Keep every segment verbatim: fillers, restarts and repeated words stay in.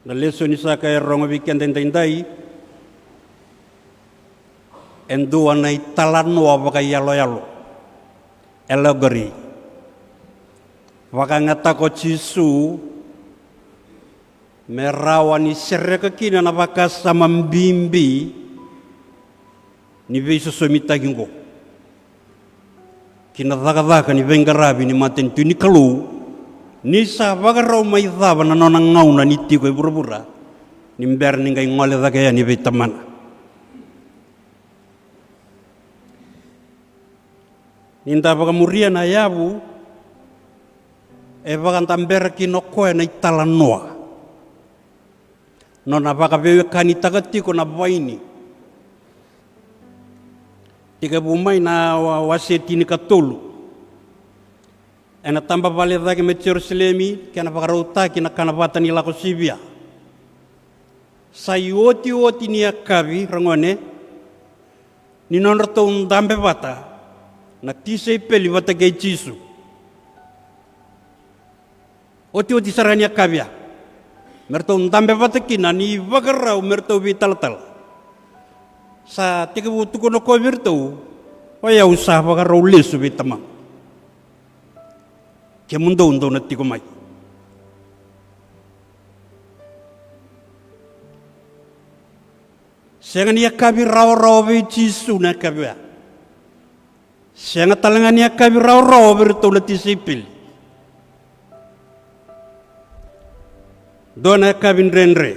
Na lesoni sa qai rogo vei keda edaidai e dua na italanoa vakaiyaloyalo, allegory. Vakayagataka o Jisu me rawa ni sereka kina na vakasama bibi ni veisosomitaki oqo ki na cakacaka ni veiqaravi ni matanitu ni Kalou, ni sa vakarau mai cava na nona gauna ni tiko e vuravura, ni bera ni qai gole cake yani vei Tamana. Ni da vakamuria na yavu e vakadabera kina o koya na italanoa, nona vakaveiwekanitaka tiko na vaini. Tekivu mai na wa-, wase tinikatolu. Ena taba vale cake mai Jerusalemi, kena vakarautaki na kana vata ni Lako Sivia. Sa iotioti ni yakavi, ragone, ni nodratou dabe vata na tisaipeli vata kei Jisu. Otioti sara ni yakavi ya, me ratou dabe vata kina ni vakarau me ratou veitalatala. Sa tekivu tukuna o koya vei iratou, o yau sa vakarau lesu vei Tamaqu. Kemudou dou na tiko mai. Sega ni yakavi rawarawa vei Jisu na yakavi oya. Sega tale ga ni yakavi rawarawa vei iratou na tisaipeli. Dua na yakavi dredre,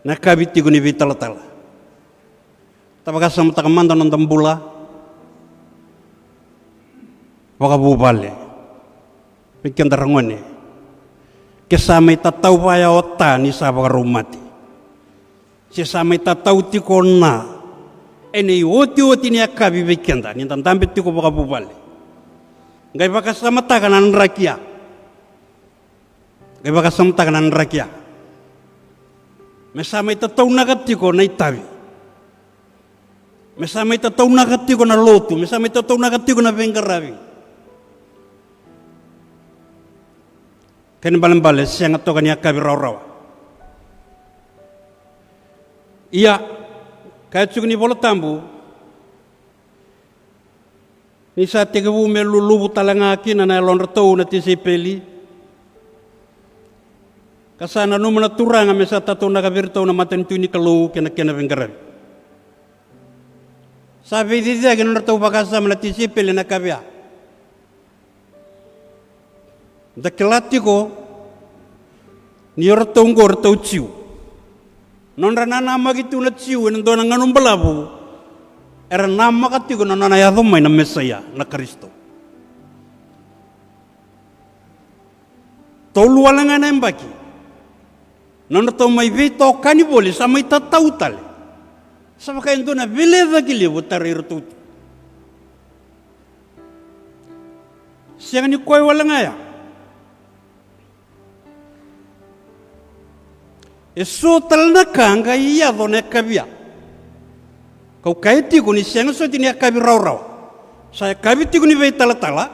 na yakavi tiko ni veitalatala. Da vakasamataka mada na noda bula vakavuvale. Vei keda, ragone, ke sa mai tatau vaya o Ta ni sa vakarau mate, se sa mai tatau tiko o Na, ena iotioti ni yakavi vei keda ni da dabe tiko vakavuvale, qai vakasamataka na draki ya. Qai vakasamataka na draki ya. Me sa mai tataunaka tiko na itavi. Me sa mai tataunaka tiko na lotu, me sa mai tataunaka tiko na veiqaravi. Kena ibalebale, sega toka ni yakavi rawarawa. Ia, kaya tiko na iVola Tabu, ni sa tekivu me luluvu tale ga kina na yalodratou na tisaipeli, ka sa nanuma na Turaga me sa tataunaka vei iratou na matanitu ni Kalou kei na kena veiqaravi. Sa veiciciyaki na nodratou vakasama na tisaipeli ena yakavi ya. Da kila tiko ni o ratou oqo o ratou Jiu. Nodra nanamaki tu na Jiu ena dua na gauna balavu, era namaka tiko na nona yaco mai na Mesaia, na Karisito. Tolu wale ga na yabaki, nodratou mai veitokani voli, sa mai tatau tale. Sa vaka e dua na veilecayaki levu e tarai iratou tu. Sega ni koya wale ga ya. E so tale na ka qai yaco na yakavi ya. Kau kaya tiko ni sega soti ni yakavi rawarawa. Sa yakavi tiko ni veitalatala.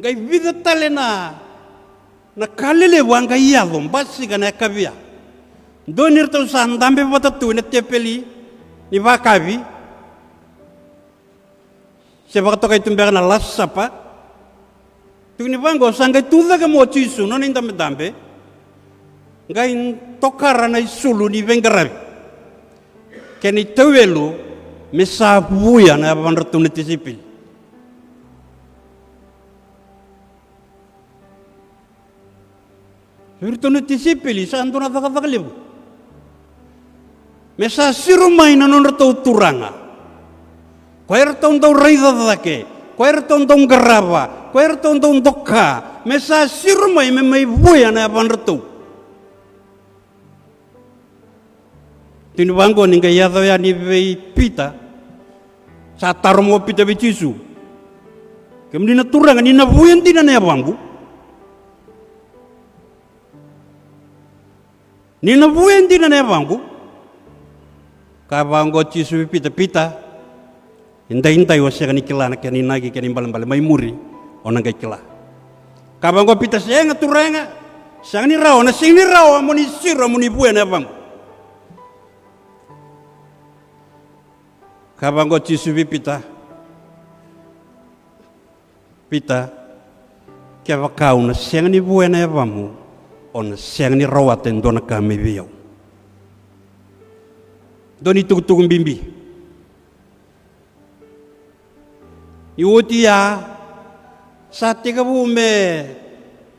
Qai vica tale na, na ka lelevu a qai yaco, basika na yakavi ya. Dua ni ratou sa dabe vata tu ena tepeli ni vakavi. Se vakatokai tu beka na Last Supper. Tukuni vaqo, sa qai tu cake mai o Jisu, nona idabedabe. Qai tokara na isulu ni veiqaravi. Kena itauwelu, me sa vuya na yavadratou na tisaipeli. Vei iratou na tisaipeli sa dua na cakacaka levu. Me sa siro mai na nodratou Turaga. Koya eratou dau raica cake, koya eratou dau qarava, koya eratou dau doka. Me sa siro mai me mai vuya na yavadratou. Tini vaqo ni qai yaco yani vei Pita. Sa taro mai o Pita vei Jisu. Kemuni na Turaga, ni na vuya dina na yavaqu. Ni na vuya dina na yavaqu. Kaya vaqo o Jisu vei Pita, Pita, edaidai o sega ni kila na kena inaki, kena ibalebale, mai muri o na qai kila. Kaya vaqo o Pita, sega Turaga. Sega ni rawa, na sega ni rawa mo ni siro mo ni vuya na yavamu. Ka vaqo Jisu vei Pita, Pita, kevaka au na sega ni vuya na yavamu, o na sega ni rawata e dua na ka mai vei au. Dua ni tukutuku bibi. Ni oti ya, sa tekivu me,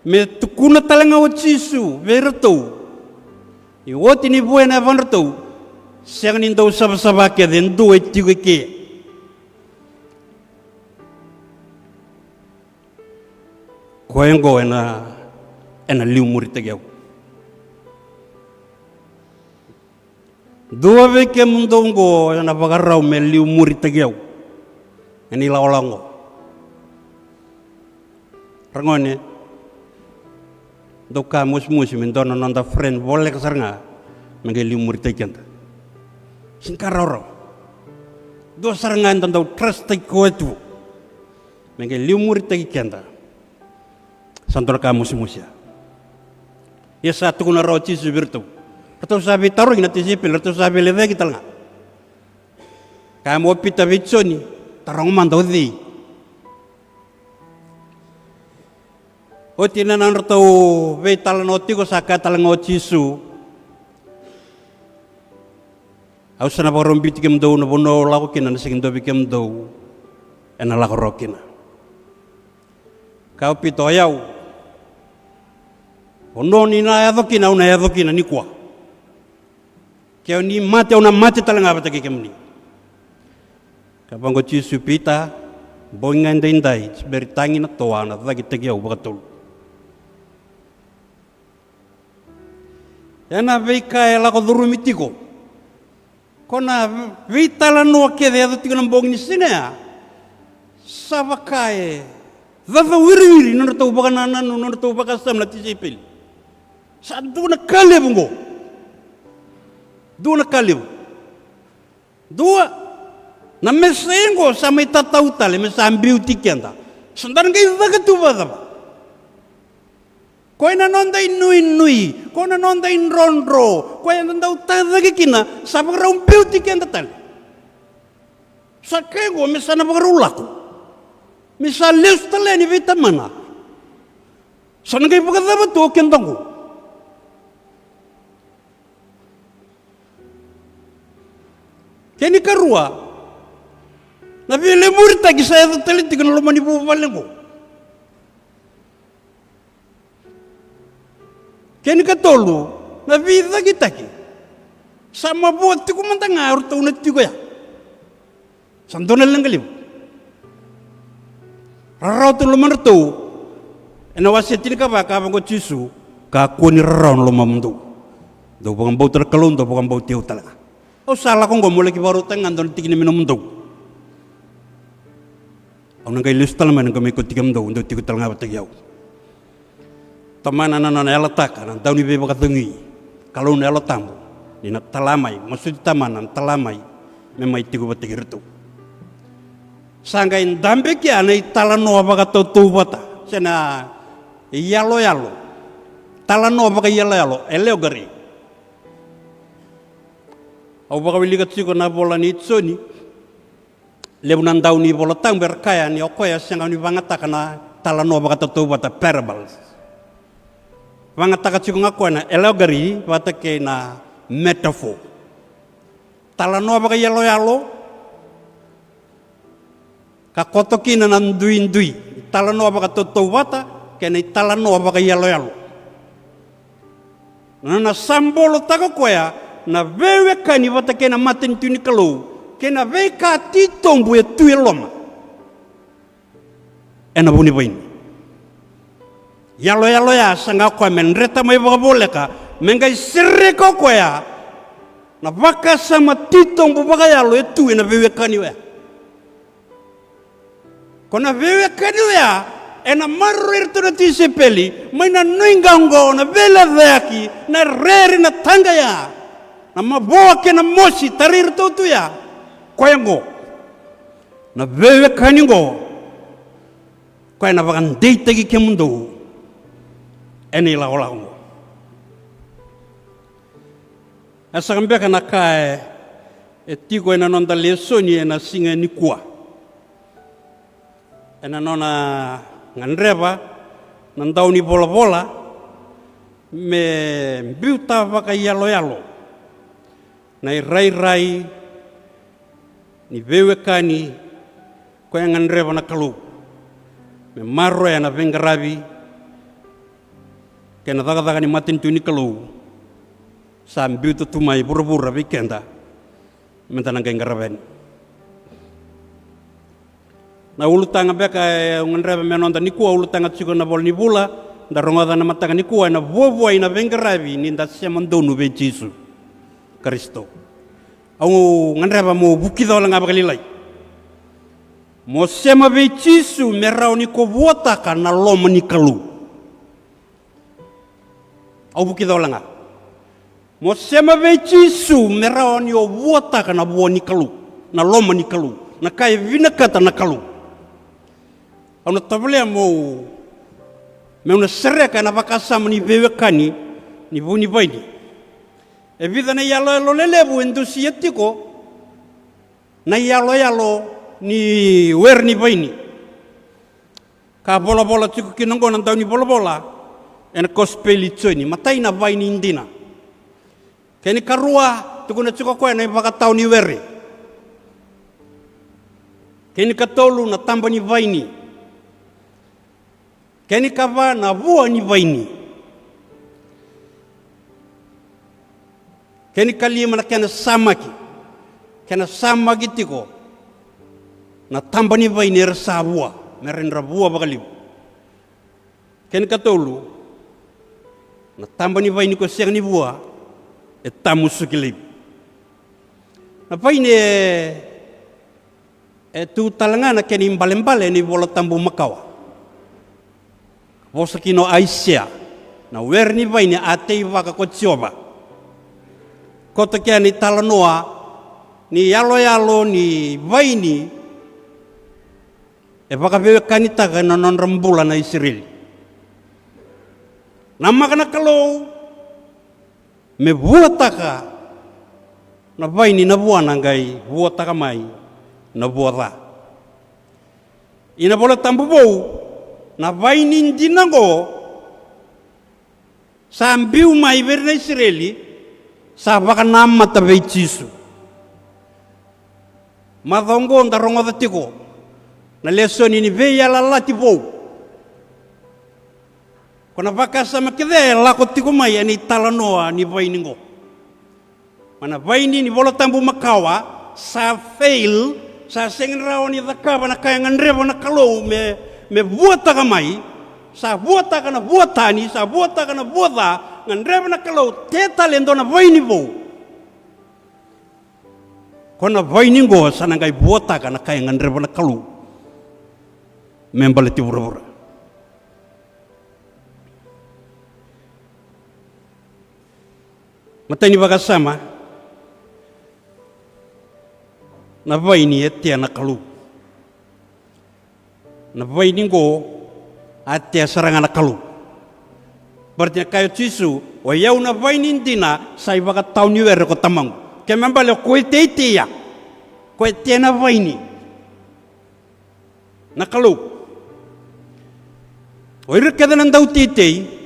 me tukuna tale ga o Jisu vei iratou. Ni oti ni vuya na yavadratou, sega ni dau savasava kece, e dua e tiko i ke. Koya oqo ena, ena liumuritaki au. Dua vei kemudou oqo ena vakarau me liumuritaki au ena ilakolako oqo. Ragone, dau ka mosimosi me dua na noda friend voleka sara ga me qai liumuritaki keda. Sega ni ka rawarawa. Dua sara ga eda dau trust-taki koya tu me qai liumuritaki keda. Sa dua na ka mosimosi ya. Ia sa tukuna rawa o Jisu vei iratou. Ratou sa veitarogi na tisaipeli, ratou sa veilecayaki tale ga. Kaya mai o Pita vei Joni, taroga mada o cei. Oti na nodratou veitalanoa tiko sa kaya tale ga o Jisu, au sa na vakarau biuti kemudou, na vanua au lako kina na sega ni dua vei kemudou ena lako rawa kina. Kaya o Pita, o yau, vanua ni na yaco kina au na yaco kina nikua. Ke o ni mate au na mate tale ga vata kei kemuni. Ka vaqo Jisu, Pita, bogi ga edaidai, se bera ni tagi na toa, na cakitaki au vakatolu. Ena veika e lako curumi tiko, ko na veitalanoa kece e yaco tiko na bogi ni siga ya, sa vaka e cacawiriwiri nodratou vakanananu, nodratou vakasama na tisaipeli. Sa dua na ka levu oqo. Dua na ka levu. Dua, na Mesaia oqo sa mai tatau tale me sa biuti keda. Sa da na qai caka tu vakacava? Koya na noda inuinui, koya na noda idrodro, koya eda dau tacake kina, sa vakarau biuti keda tale. Sa kaya oqo me sa na vakarau lako, me sa lesu tale yani vei Tamana. Sa na qai vakacava tu o keda oqo? Kena ikarua, na veiliumuritaki sa yaco tale tiko na loma ni vuvale oqo. Kena ikatolu, na veicakitaki sa mavoa tiko mada ga o ratou na tiko ya. Sa dua na leqa levu. Rarawa tu na lomadratou. Ena wase tinikava ka vaqo Jisu, kakua ni rarawa na lomamudou. Dou vakabauta na Kalou, dou vakabauti au tale ga. Au sa lako oqo meu laki vakarautaka ga dua na tikina me nomudou. Au na qai lesu tale mai, na qai mai kauti kemudou, dou tiko tale ga vata kei au. Tomana na nona yalataka na dauniveivakacogi, Kalou na Yalo Tabu, ni na tala mai, masuti Tamana na tala mai me mai tiko vata kei iratou. Sa qai dabe kea na italanoa vakatautauvata se na iyaloyalo. Talanoa vakaiyaloyalo, allegory. Au vakawilika tiko na vola ni Joni. Levu na dau ni Vola Tabu era kaya ni o koya sega ni vagataka na talanoa vakatautauvata, parables. Vagataka tiko ga koya na allegory vata kei na metaphor. Talanoa vakaiyaloyalo ka koto kina na duidui, italanoa vakatautauvata kei na italanoa vakaiyaloyalo. Na nona sambolotaka koya na veiwekani vata kei na matanitu ni Kalou kei na veika titobu e tu e loma ena vunivaini. Yaloyalo ya sa ga koya me dreta mai vakavoleka me qai sereka o koya na vakasama titobu vakayalo e tu ena veiwekani oya. Ko na veiwekani oya ena maroroi iratou na tisaipeli mai na nuiqa oqo, na veilecayaki, na rere, na taqaya, na mavoa kei na mosi tarai iratou tu ya. Koya oqo na veiwekani oqo, koya na vakadeitaki kemudou ena ilakolako oqo. E saka beka na ka e, e tiko ena noda lesoni ena siga nikua. Ena nona gadreva na daunivolavola me biuta vakaiyaloyalo na irairai ni veiwekani ko e gadreva na Kalou me maroroya na veiqaravi kei na cakacaka ni matanitu ni Kalou sa biuta tu mai vuravura vei keda me da na qai qarava yani. Na ulutaga beka e gadreva me noda nikua, ulutaga tiko na vola ni vula da rogoca na mataka nikua, ena vuavuai na veiqaravi ni da sema donu vei Jisu Karisito. Au gadreva mo vukica wale ga vakalailai. Mo sema vei Jisu me rawa ni ko vuataka na loma ni Kalou. Au vukica wale ga. Mo sema vei Jisu me rawa ni o vuataka na vua ni Kalou, na loma ni Kalou, na ka e vinakata na Kalou. Au na tavalea mo, meu na sereka ena vakasama ni veiwekani ni vu ni vaini. E vica na iyaloyalo lelevu e dusia tiko na iyaloyalo ni were ni vaini. Ka volavola tiko kina oqo na daunivolavola ena kosipeli i Joni. Matai, na vaini dina. Kena ikarua, tukuna tiko o koya na ivakatawa ni were. Kena ikatolu, na taba ni vaini. Kena ikava, na vua ni vaini. Kena ikalima, na kena samaki. Kena samaki tiko na taba ni vaini era sa vua, me ra dra vua vakalevu. Kena ikatolu, na taba ni vaini ko sega ni vua e tamusuki laivi. Na vaini e E tu tale ga na kena ibalebale ena iVola Tabu Makawa. Vosa kina o Aisea, na were ni vaini a teivaka ko Jiova. Koto kina na italanoa ni yaloyalo ni vaini e vakaveiwekanitaka ena nodra bula na Isireli. Namaka na Kalou me vuataka na vaini na vuana qai vuataka mai na vua ca. Ina Vola Tabu Vou, na vaini dina oqo sa biu mai vei ira na Isireli, sa vakanamata vei Jisu. Macawa oqo da rogoca tiko na lesoni ni veiyalayalati vou. Ko na vakasama kece e lako tiko mai ena italanoa ni vaini qo. Ma na vaini ni Vola Tabu Makawa sa fail, sa sega ni rawa ni cakava na ka e gadreva na Kalou me, me vuataka mai. Sa vuataka na vua tani, sa vuataka na vua ca, gadreva na Kalou, te tale e dua na vaini vou. Ko na vaini qo sa na qai vuataka na ka e gadreva na Kalou me baleti vuravura. Matai ni vakasama, na vaini e tea na Kalou. Na vaini qo a tea sara ga na Kalou. Baleta na kaya o Jisu, o i au na vaini dina, sa ivakatawa ni were ko Tamaqu. Kena ibalebale o koya e teitei ya, o koya e tea na vaini, na Kalou. O ira kece na dauteitei,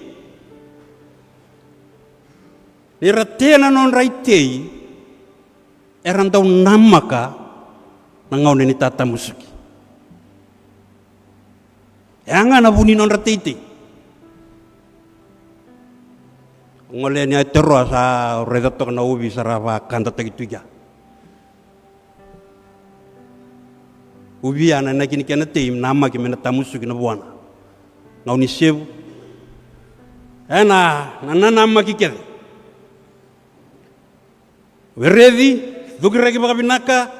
ni ra tea na nodra itei, era dau namaka na gauna ni tatamusuki. E a ga na vu ni nodra teitei. Gole yani a Aotearoa sa raica toka na uvi sa ra vakadataki tu i kea. Uvi ya na inaki ni kena tei, namaki me na tamusuki na vuana. Gauna ni sevu. E na, na, na namaki kece. Wereci, cukiraki vakavinaka,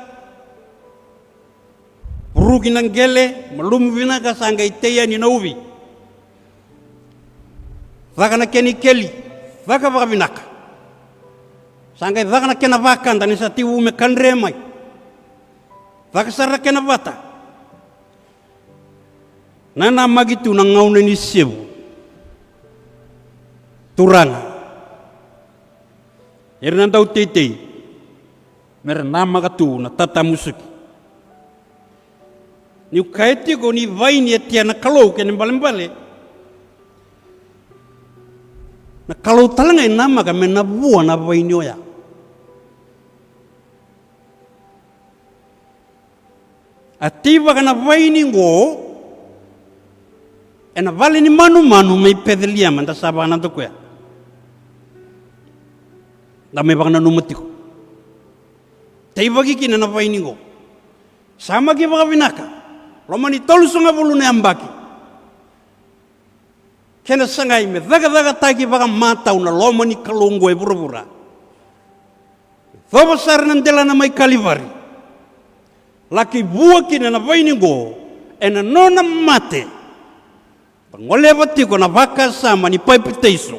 vuruki na qele, malumu vinaka, sa qai tei yani na uvi. Caka na kena ikeli, caka vakavinaka. Sa qai caka na kena vakada ni sa tekivu me kadre mai. Caka sara na kena vata. Na namaki tu na gauna ni sevu. Turaga. Ira na dauteitei me ra namaka tu na tatamusuki. Niu kaya tiko ni vaini e tia na Kalou, kena ibalebale na Kalou tale ga e namaka me na vua na vaini oya. A teivaka na vaini qo ena vale ni manumanu mai Peceliema, da sa vakanadakuya. Da mai vakananuma tiko. Teivaki kina na vaini qo. Samaki vakavinaka. Loma ni tolusagavulu na yabaki. Kena sagai me cakacakataki vakamatau na loma ni Kalou oqo e vuravura. Cova sara na delana mai Kalivari. Laki vua kina na vaini oqo ena nona mate. Da goleva tiko na vakasama ni papitaiso.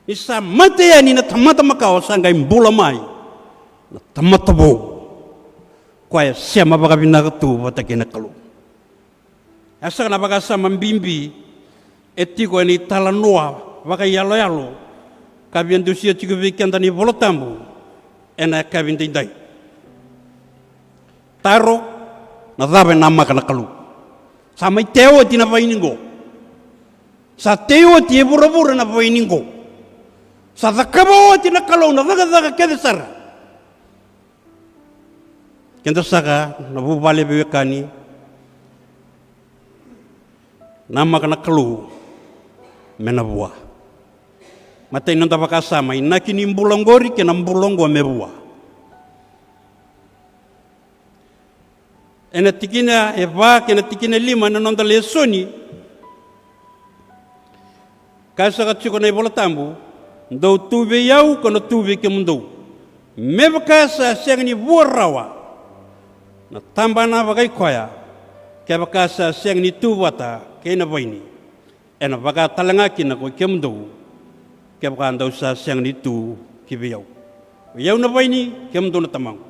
Ni sa mate yani na tamata makawa, sa qai bula mai na tamata vou. Koya e sema vakavinaka tu vata kei na Kalou. E saka na vakasama bibi e tiko ena italanoa vakaiyaloyalo ka via dusia tiko vei keda na iVola Tabu ena yakavi daidai. Taro, na cava e namaka na Kalou? Sa mai tea oti na vaini qo. Sa tei oti e vuravura na vaini qo. Sa cakava oti na Kalou na cakacaka kece sara. Keda saka na vuvale, veiwekani, namaka na Kalou me na vua. Matai ni noda vakasama, inaki ni bula oqori kei na bula oqo me vua. Ena tikina e va kei na tikina e lima ena noda lesoni, kaya saka tiko na iVola Tabu, dou tu vei au ka'u na tu vei kemudou. Me vaka sa sega ni vua rawa na tabana vakaikoya, kevaka sa sega ni tu vata kei na vaini, ena vaka tale ga kina ko i kemudou, kevaka dou sa sega ni tu ki vei au. Ko i au na vaini, kemudou na tamaqu.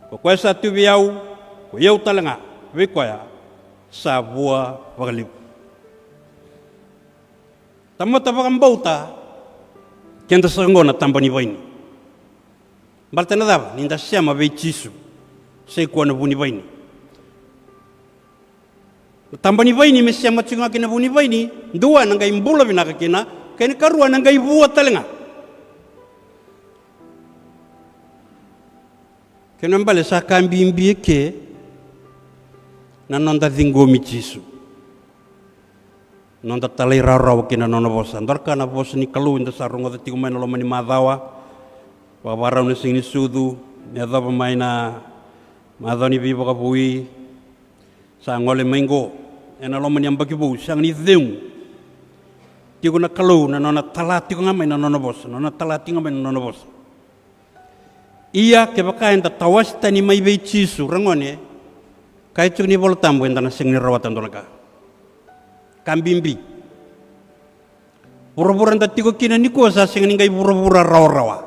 Ko koya sa tu vei au, ko i au tale ga vei koya, sa vua vakalevu. Tamata vakabauta, keda saka oqo na taba ni vaini. Baleta na cava? Ni da sema vei Jisu, sa i koya na vu ni vaini. Na taba ni vaini me sema tiko ga kina na vu ni vaini, dua, ena qai bula vinaka kina, kei na karua, ena qai vua tale ga. Kena bale sa ka bibi eke na noda ciqomi Jisu. Noda talairawarawa kina nona vosa. Dua na ka na vosa ni Kalou eda sa rogoca tiko mai na loma ni macawa, vakavakarau na Siga ni Sucu, me yacova mai na macawa ni veivakavoui, sa gole mai qo ena loma ni yabaki vou, sega ni cegu. Tiko na Kalou na nona tala tiko ga mai na nona vosa, nona tala tiko ga mai na nona vosa. Ia kevaka eda tawase tani mai vei Jisu, ragone, kaya tiko ni Vola Tabu, eda na sega ni rawata dua na ka. Ka bibi. Vuravura eda tiko kina nikua sa sega ni qai vuravura rawarawa.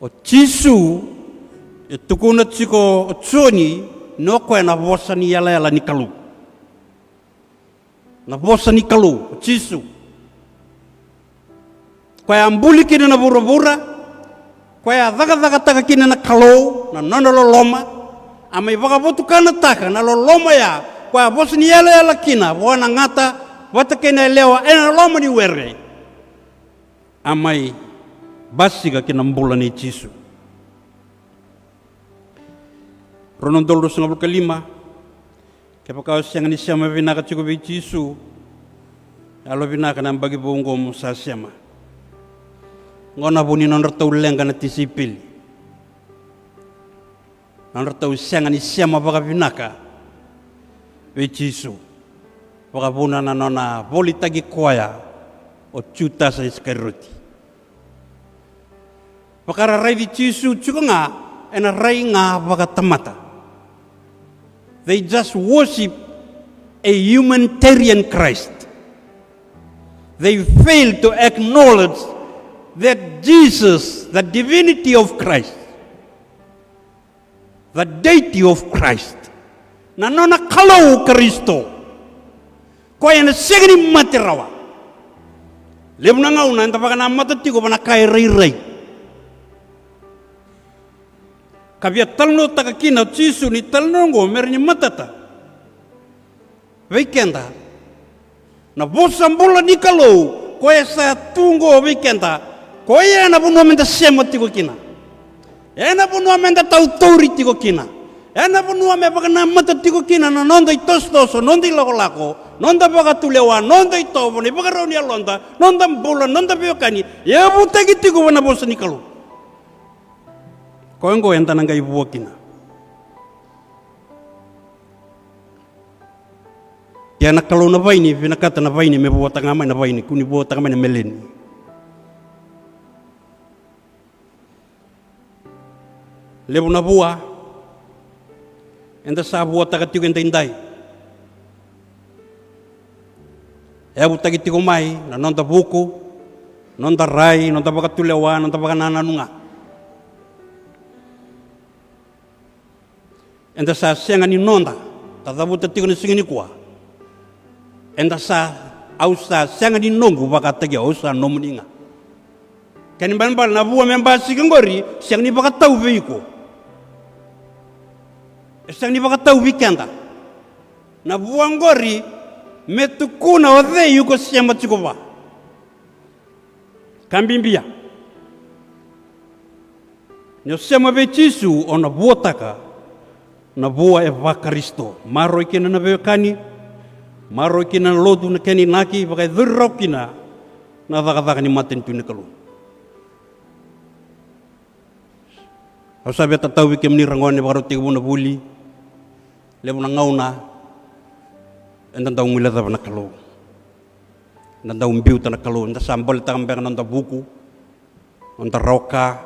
O Jisu, e tukuna tiko o Joni ni o koya na vosa ni yalayala ni Kalou. Na vosa ni Kalou, o Jisu. Koya a buli kina na vuravura, koya a cakacakataka kina na Kalou, na nona loloma, a mai vakavotukanataka na loloma ya, koya a vosa ni yalayala kina, vua na gata, vata kei na yalewa, ena loma ni were. A mai basika kina bula nei Jisu. Rua na udolu ruasagavulu ka lima, kevaka o sega ni sema vinaka tiko vei Jisu, yalovinaka na yabaki vou oqo mo sa sema. Oqo na vu ni nodratou leqa na tisaipeli. Nodratou sega ni sema vakavinaka vei Jisu. Vakavuna na nona volitaki koya o Jutasa Isikarioti. Vakararavi Jisu tiko ga ena rai ga vakatamata. They just worship a humanitarian Christ. They fail to acknowledge that Jesus, the divinity of Christ, the deity of Christ, na nona Kalou Karisito, koya ena sega ni mate rawa. Levu na gauna eda vakanamata tiko va na ka e rairai. Ka via talanoataka kina o Jisu ni talanoa oqo me rawa ni matata vei keda na vosa bula ni Kalou, koya sa tu oqo vei keda, koya na vanua meda sema tiko kina. Ena vanua meda tautauri tiko kina. Ena vanua me vakanamata tiko kina na noda itosotoso, noda ilakolako, noda vakatulewa, noda itovo, na ivakarau ni yaloda, noda bula, noda veiwekani, e yavutaki tiko va na vosa ni Kalou. Koya oqo eda na qai vua kina. Ia na Kalou na vaini, vinakata na vaini me vuataka ga mai na vaini, kua ni vuataka mai na meleni. Levu na vua eda sa vuataka tiko edaidai. E yavutaki tiko mai na noda vuku, noda rai, noda vakatulewa, noda vakanananu ga. Eda sa sega ni noda, ka cavuta tiko na siga nikua. Eda sa, au sa sega ni noqu vakataki au, au sa nomuni ga. Kena ibalebale na vua me basika oqori, sega ni vakatau vei iko. E sega ni vakatau vei keda. Na vua oqori me tukuna o cei iko sema tiko va. Ka bibia ni o sema vei Jisu, o na vuataka na vua e vaKarisito. Maroroi kina na veiwekani, maroroi kina na lotu, na kena inaki, vakayacori rawa kina na cakacaka ni matanitu ni Kalou. Au sa via tatau vei kemuni ragone, vakarautaki vua na vuli. Levu na gauna eda dau guilecava na Kalou, eda dau biuta na Kalou, eda sa boletaka beka na noda vuku, noda rawa ka.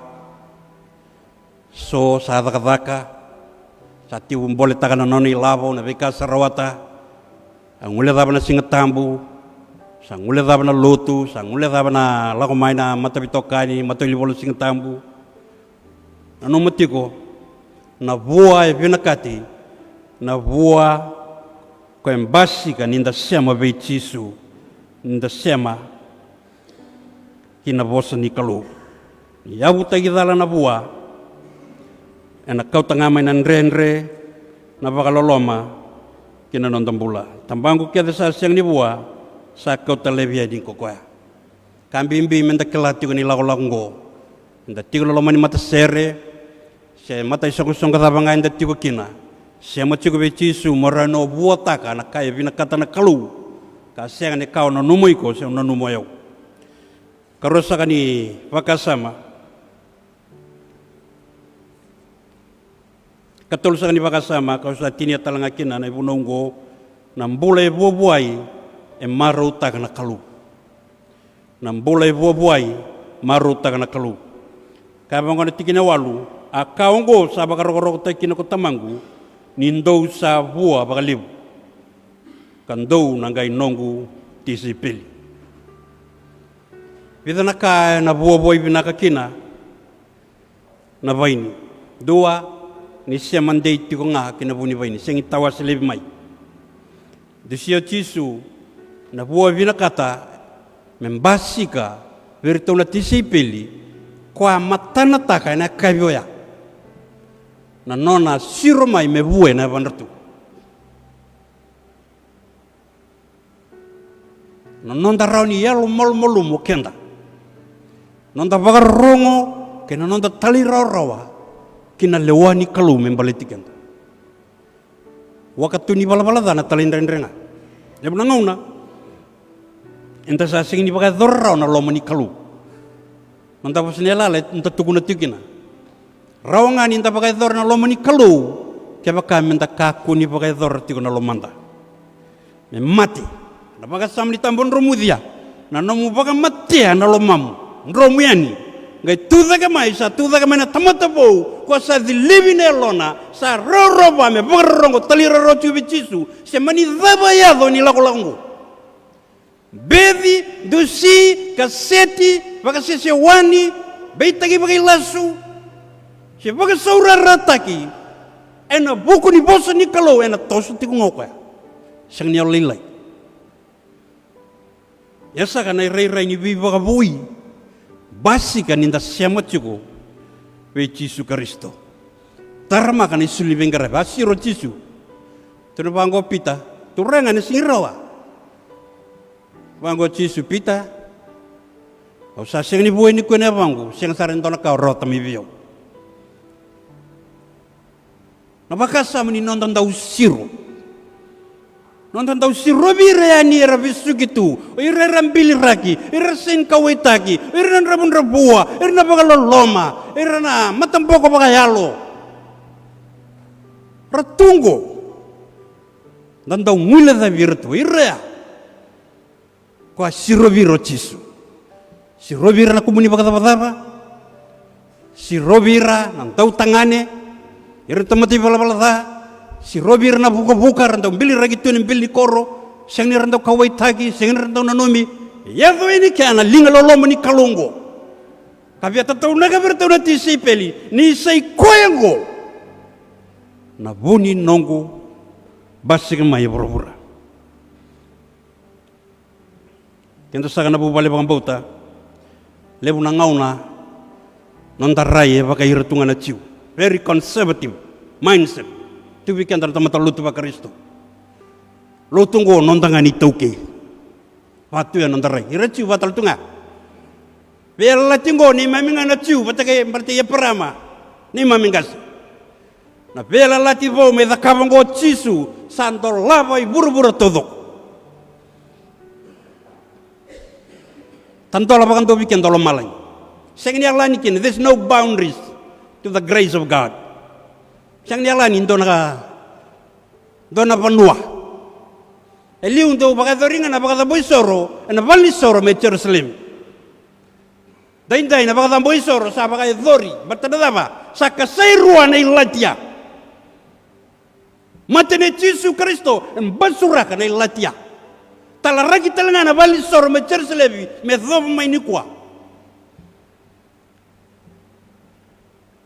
So sa cakacaka, sa tiko boletaka na nona ilavo, na veika sa rawata. Sa guilecava na Siga Tabu, sa guilecava na lotu, sa guilecava na lako mai na mataveitokani, matailivolo Siga Tabu. Nanuma tiko, na vua e vinakati, na vua ko e basika ni da sema vei Jisu, ni da sema ki na vosa ni Kalou. Ni yavutaki cala na vua, ena kauta ga mai na dredre, na vakaloloma ki na noda bula. Tabaqu kece sa sega ni vua, sa kauta laivi yani ko koya. Ka bibi meda kila tiko ni lakolako oqo, eda tiko na loma ni matasere, se mataisoqosoqo cava ga eda tiko kina, sema tiko vei Jisu mo rawa ni o vuataka na ka e vinakata na Kalou. Ka sega ni ka o nanuma iko se o nanuma o yau. Karua saka ni vakasama, katolu saka ni vakasama kau sa tinia tale ga kina na ivunau oqo, na bula e vuavuai e marautaka na Kalou. Na bula e vuavuai marautaka na Kalou. Ka vaqo na tikina e walu, a ka oqo sa vakarokorokotaki kina ko Tamaqu, ni dou sa vua vakalevu, ka dou na qai noqu tisaipeli. Vica na ka ena vuavuai vinaka kina na vaini. Dua, ni sema dei tiko ga ki na vu ni vaini, sega ni tawase laivi mai. Dusia o Jisu, na vua vinakata me basika vei iratou na tisaipeli, ko a matanataka ena yakavi oya na nona siro mai me vua ena yavadratou. Na noda rawa ni yalomalumalumu o keda, noda vakarorogo kei na noda talairawarawa ki na lewa ni Kalou me baleti keda. Vakatu ni valavala ca na talaidredre ga. Levu na gauna eda sa sega ni vakayacora rawa na loma ni Kalou. Noda vosa ni yalayala eda tukuna tiko kina, rawa ga ni da vakayacora na loma ni Kalou kevaka meda kakua ni vakayacora tiko na lomada. Me mate na vakasama ni tabadromucia, na nomu vakamatea na lomamu. Dromu yani, qai tucake mai, sa tucake mai na tamata vou, ko sa cilivi na yalona, sa rawarawa me vakarorogo, talairawarawa tiko vei Jisu. Se mani cava e yaco ni lakolako oqo, beci, dusi, kaseti, vakasesewani, beitaki vakailasu, se vakasaurarataki, ena vuku ni vosa ni Kalou ena toso tiko ga o koya. Sega ni yalolailai. E saka na irairai ni veivakavoui basika ni da sema tiko vei Jisu Karisito. Taramaka na isulu ni veiqaravi, a siro o Jisu. Tukuna vaqo o Pita, Turaga, ena sega ni rawa. Vaqo o Jisu, Pita, au sa sega ni vuai nikua ena yavaqu, sega sara e dua na ka o rawata mai vei au. Na vakasama ni noda dau siro. Noda dau sirovi ira yani era vesuki tu. O ira era biliraki, ira era sega ni kauwaitaki, ira na dravudravua, ira na vakaloloma, ira na mataboko vakayalo. Ra tu qo. Da dau guilecavi ira tu, ira ya. Ko a sirovi ira o Jisu. Sirovi ira na kumu ni vakacavacava. Sirovi ira na dautagane, ira na tamata ivalavala ca. Sirovi ira na vukavuka, ra dau biliraki tu ena bili ni koro. Sega ni ra dau kauwaitaki, sega ni ra dau nanumi. E yaco yani kea na liga loloma ni Kalou oqo. Ka via tataunaka vei iratou na tisaipeli, ni sa i koya oqo na vu ni noqu basika mai e vuravura. Keda saka na vuvale vakabauta, levu na gauna noda rai e vaka ira tu ga na Jiu. Very conservative mindset. Tu vei keda na tamata lotu vaKarisito. Lotu oqo noda ga ni taukei. Vatu ya noda rai. Ira Jiu vatala tu ga. Veiyalayalati oqo neimami ga na Jiu, vata kei baleta i Eparama, neimami qase. Na veiyalayalati vou me cakava oqo o Jisu sa dolava i vuravura taucoko. Tadola vakadua vei keda o lomalagi. Sega ni yalani kina, there's no boundaries to the grace of God. Sega ni yalani dua na, dua na vanua. E liu dau vakayacori ga na vakacabo isoro ena valenisoro mai Jerusalemi. Daidai na vakacabo isoro sa vakayacori, baleta na cava? Sa kasai rua na ilatia. Mate nei Jisu Karisito e basuraka na ilatia. Talaraki tale ga na valenisoro mai Jerusalemi me yacova mai nikua.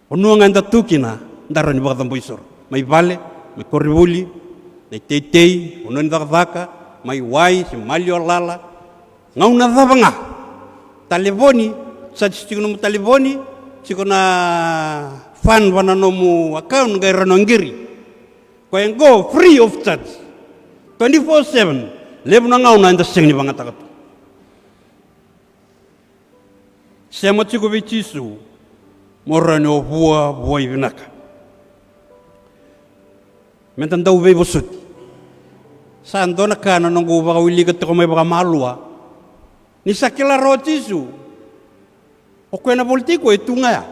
Vanua ga eda tu kina, da rawa ni vakacabo isoro. Mai vale, mai koronivuli, na iteitei, vanua ni cakacaka, mai wai se maliwa lala. Gauna cava ga. Talevoni, sa tiko nomu talevoni, tiko na fund va na nomu account, qai rawa ni o qiri. Koya oqo free of charge. Twenty-four seven, levu na gauna eda sega ni vagataka tu. Sema tiko vei Jisu, mo rawa ni o vua, vuai vinaka. Meda dau veivosoti. Sa dua na ka na noqu vakawilika tiko mai vakamalua. Ni sa kila rawa o Jisu, o koya na volitaki koya e tu ga ya.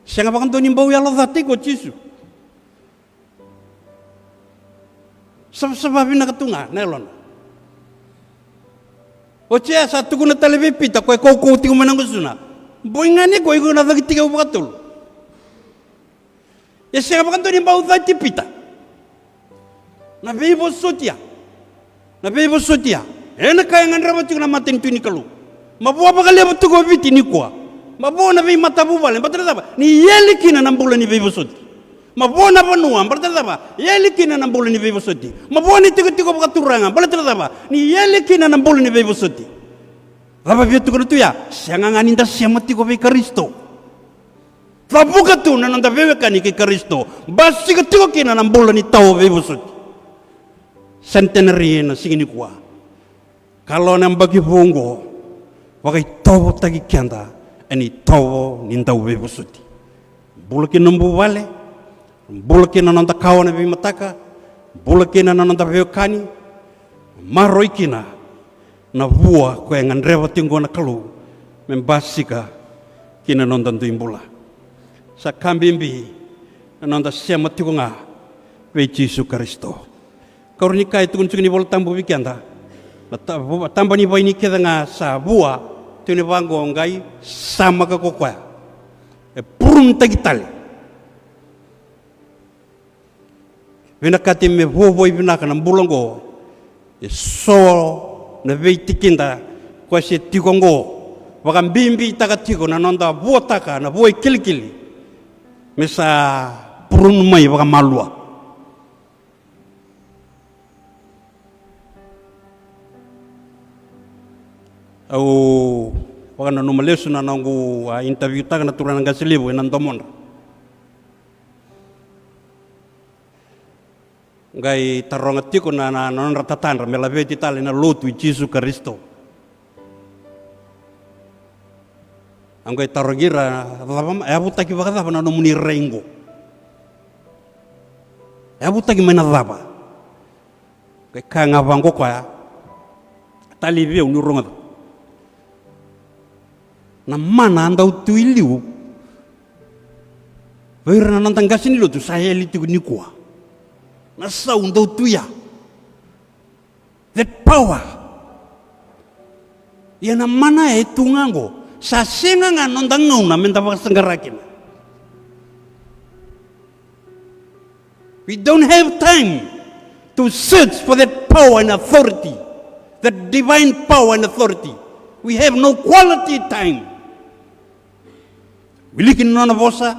Sega vakadua ni bau yalo ca tiko o Jisu. Savasava vinaka tu ga na yalona. Oti ya sa tukuna tale vei Pita, koya e kaukauwa tiko mai na gusuna. Boi ga ni koya iko na caki tiko au vakatolu. E sega vakadua ni bau cati Pita. Na veivosoti ya. Na veivosoti ya. Ena ka e gadreva tiko na matanitu ni Kalou. Mavoa vakalevu tiko o Viti nikua. Mavoa na veimatavuvale. Baleta na cava? Ni yali kina na bula ni veivosoti. Mavoa na vanua. Baleta na cava? Yali kina na bula ni veivosoti. Mavoa ni tikotiko vakaturaga. Baleta na cava? Ni yali kina na bula ni veivosoti. Cava via tukuna tu ya? Sega ga ni da sema tiko vei Karisito. Cavuka tu na noda veiwekani kei Karisito. Basika tiko kina na bula ni tawa veivosoti. Centenary ena siga nikua. Ka lo na yabaki vou oqo, vakaitovotaki keda ena itovo ni dau veivosoti. Bula kina nomu vale, bula kina na noda kawa na veimataka, bula kina na noda veiwekani, maroroi kina na vua koya e gadreva tiko na Kalou me basika kina na noda dui bula. Sa ka bibi na noda sema tiko ga vei Jisu Karisito. Ka rawa ni ka e tukuna tiko ni Vola Tabu vei keda, na ta-, vu-, taba ni vaini kece ga sa vua, tukuni vaqo, qai samaka ko koya. E purunitaki tale. Vinakati me vuavuai vinaka na bula oqo. E so na veitikina koya se tiko oqo, vakabibitaka tiko na noda vuataka na vua e kilikili, me sa purunu mai vakamalua. Au vakananuma lesu na noqu a interview-taka na turaga na qase levu ena domodra. Qai taroga tiko na, na, na nodra tatadra me laveti tale na lotu i Jisu Karisito. Au qai tarogi ira, cava ma, e yavutaki vakacava na nomuni rai qo? E yavutaki mai na cava? Qai kaya ga vaqo koya, talevi au niu rogoca. Na mana a dau tu i liu vei ira na noda qase ni lotu sa yali tiko nikua. Na sau dau tu ya. That power. Ia na mana e tu ga qo. Sa sega ga noda gauna meda vakasaqara kina. We don't have time to search for that power and authority, that divine power and authority. We have no quality time. Wiliki na nona vosa,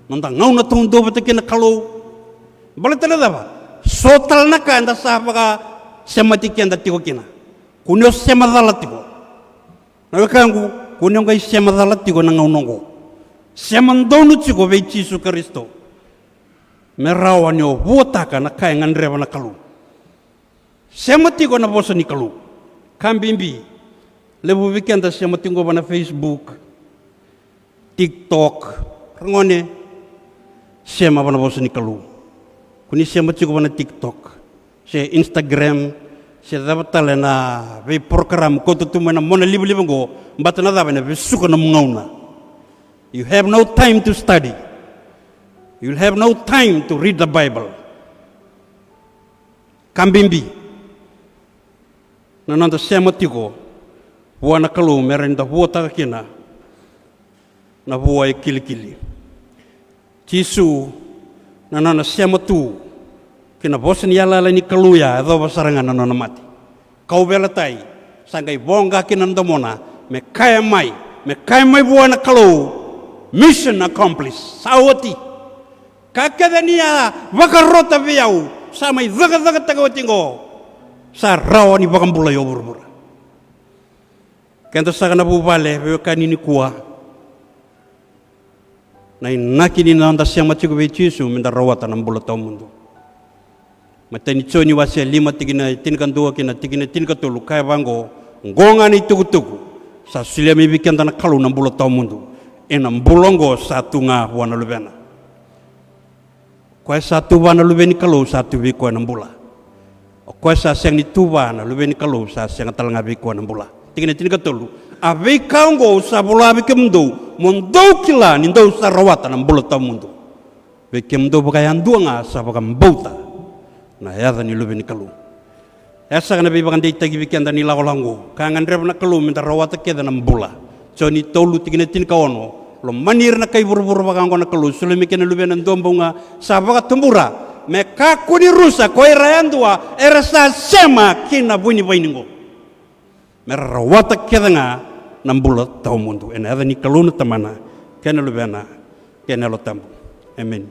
noda gauna taudua vata kei na Kalou. Baleta na cava? So tale na ka eda sa vakasemati keda tiko kina. Kua ni o sema cala tiko. Na wekaqu, kua ni o qai sema cala tiko na gauna oqo. Sema donu tiko vei Jisu Karisito. Me rawa ni o vuataka na ka e gadreva na Kalou. Sema tiko na vosa ni Kalou. Ka bibi. Levu vei keda sema tiko va na Facebook, TikTok. Ragone, sema va na vosa ni Kalou. Kua ni sema tiko va na TikTok se Instagram se cava tale na veiporokaramu kauta tu mai na mona livaliva oqo. Baleta na cava? Ena vesuka nomu gauna. You have no time to study. You will have no time to read the Bible. Ka bibi na noda sema tiko vua na Kalou me rawa ni da vuataka kina na vua e kilikili. Jisu, na nona sema tu ki na vosa ni yalayala ni Kalou ya, yacova sara ga na nona mate. Kauveilatai, sa qai voqa kina na domona, me kaya mai, me kaya mai vua na Kalou, mission accomplished, sa oti. Ka kece ni a vakarota vei au, sa mai cakacakataka oti qo, sa rawa ni vakabulai o vuravura. Keda saka na vuvale, veiwekani nikua. Na inaki ni noda sema tiko vei Jisu, meda rawata na bula tawamudu. Matai ni Joni wase lima, tikina e tinikadua kei na tikina e tinikatolu, kaya vaqo, oqo ga na itukutuku, sa solia mai vei keda na Kalou na bula tawamudu. Ena bula oqo sa tu ga vua na Luvena. O koya sa tu va na Luve ni Kalou, sa tu vei koya na bula. O koya sa sega ni tu va na Luve ni Kalou, sa sega tale ga vei koya na bula. Tikina e tinikatolu. A veika oqo au sa vola vei kemudou, mo dou kila ni dou sa rawata na bula tawamudu. Vei kemudou vakayadua ga sa vakabauta na yaca ni Luve ni Kalou. E saka na veivakadeitaki vei keda ni lakolako oqo. Ka gadreva na Kalou meda rawata kece na bula. Joni tolu, tikina e tinikaono. Lomani ira na kai vuravura vaka oqo na Kalou, solia mai kina na Luvena e dua bau ga, sa vakatubura. Me kakua ni rusa ko ira yadua era sa sema ki na vunivaini oqo. Mera rawata kece ga na bula tawamudu. Ena yaca ni Kalou na Tamana, kei na Luvena, kei na Yalo Tabu. Emeni.